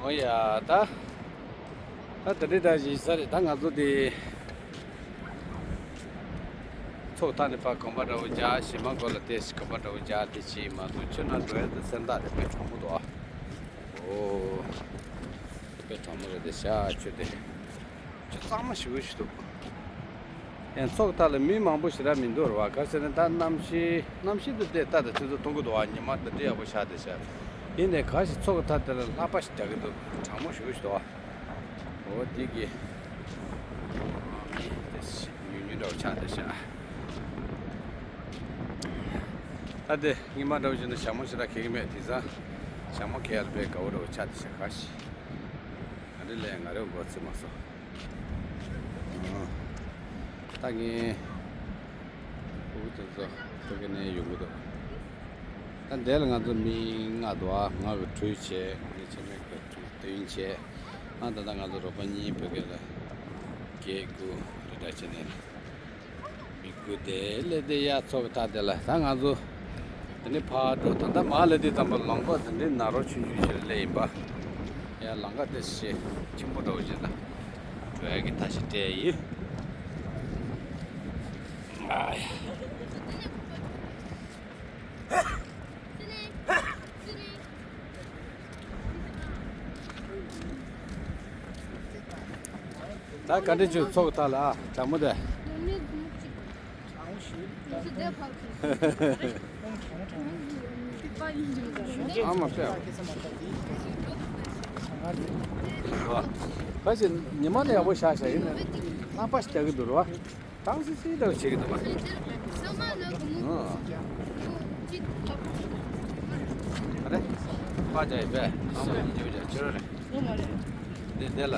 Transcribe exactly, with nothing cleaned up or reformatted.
འོ་ཡ་ད། ད་དེ་འདྲའི་ད་གཞི་ས་རེད། ད་ང་ཚོ་དེ་ཚོགས་ཐག་ནས་ཕར་གོམ་པ་འདྲ་བོ་རྒྱག་ཞིང་མ་གོ་ལ་བལྟས་ཤིག་གོམ་པ་འདྲ་བོ་རྒྱག་དེ་ཅི་མ་གཏོགས་ཁྱོད་ན་འགྲོ་ཡ་དེ་སེམས་ཐག་དེ་དཔེ་གྲང་མོ་འདུག་ཨ། ཨོ། དཔེ་གྲང་མོ་རེད་དེ་ཤ་ཁྱོད་དེ། ཁྱོད་གཙང་མ་ཞུ་ཞུ་འདུག་ཡང་ཚོགས་ཐག་ལ་མི་མང་པོ་ཞེ་དྲག་མི་འདུག་རེད་བ། ག་ཟེར་ན་ད་གནམ་གཤིས་གནམ་གཤིས་འདི་ལྟས་ལྟ་དང་དུས་ཚོད་མཐོང་གི་འདུག་བ། ཉི་མ་འདི་འདྲ་ཡག་པོ་ཤར་བསྡད་ཤག་ཡིན་ནའི་ག་ཞིག་ཚོགས་ཐག་དེ་ལ་ལྷགས་པ་ཞིག་རྒྱག་གི་འདུག་གྲང་མོ་ཞེ་པོ་ཞིག་འདུག་བ། འོ་འདི་གི་མི་དེ་ཉུང་ཉུང་འདྲ་བོ་ཆགས་བསྡད་ཤག་ད་དེ་སྔོན་མ་འདྲ་བོ་བྱས་ན་ཞྭ་མོ་ཞེ་དྲག་གས་ཀྱི་མེད། དེང་སང་ཞྭ་མོ་གས་ཡ་ལ་དཔེ་དགའ་བོ་འདྲ་བོ་ཆགས་བསྡད་ཤག་ག་ཞིག་ང་རེ་ལས་ང་རེ་མགོ་ཚོས་མ་སོང་། ད་ངས་ཕྲུ་གུ་དེ་ཚོ་ཕ་གི་ནས་ཡོང་གི་འདུག་ད་འདི་ལ་ང་ཚོ་མི་ལྔ་འདུག་ཨ། ང་གི་གྲོས་བྱས། ངའི་ཆེད་མེད་ཀྱི་གྲོས་སྟོན་བྱས། ཨ་ད་ལྟ་ང་ཚོ་རོགས་པ་གཉིས་ཕ་གི་ལ་བརྒྱད་དགུ་རེ་འདྲ་བྱས་ནས་མི་དགུ་དེ་ལས་དེ་ཡ་ཚོགས་ཐག་དེ་ལ་ད་ང་ཚོ་དེ་ནས་ཕར་འགྲོ། ད་ལྟ་མ་ལ་དེ་ཙམ་པ་ལམ་ཁ་དེ་འདྲའི་ནག་རོག་ཆུང་ཆུང་ཞིག་ལ་སླེབས་ཡིན་པ། ཡ་ལམ་ཁ་དེ་ཞེ་ཆེན་པོ་འདྲ་བོ་ཞིག་ལ་འགྲོ་ཡ་གི་ཐག་ཞིག་སྤྲད་ཡིན། ཨ་ཡ། ད་ག་འདྲ་བྱུང་ཚོགས་ཐག་ལ་ཨ། གྲང་མོ་དེ། ཨ་མ་པེ། ཁ་ཅིག་ཉི་མ་ལ་ཡག་པོ་ཤར་ཤག་ཡིན་ན་ལྷགས་པ་ཞིག་རྒྱག་གི་འདུག་རེད་བ། གྲང་སི་སི་འདྲ་བོ་བྱེད་ཀྱི་འདུག་པ། ཨ་རེ། པ་ཅག་ཡིན་པས། ཨ་མ་ཡིན་རྒྱུ་ཅག་ཁྱོད་རེད། འདི་འདི་ལ།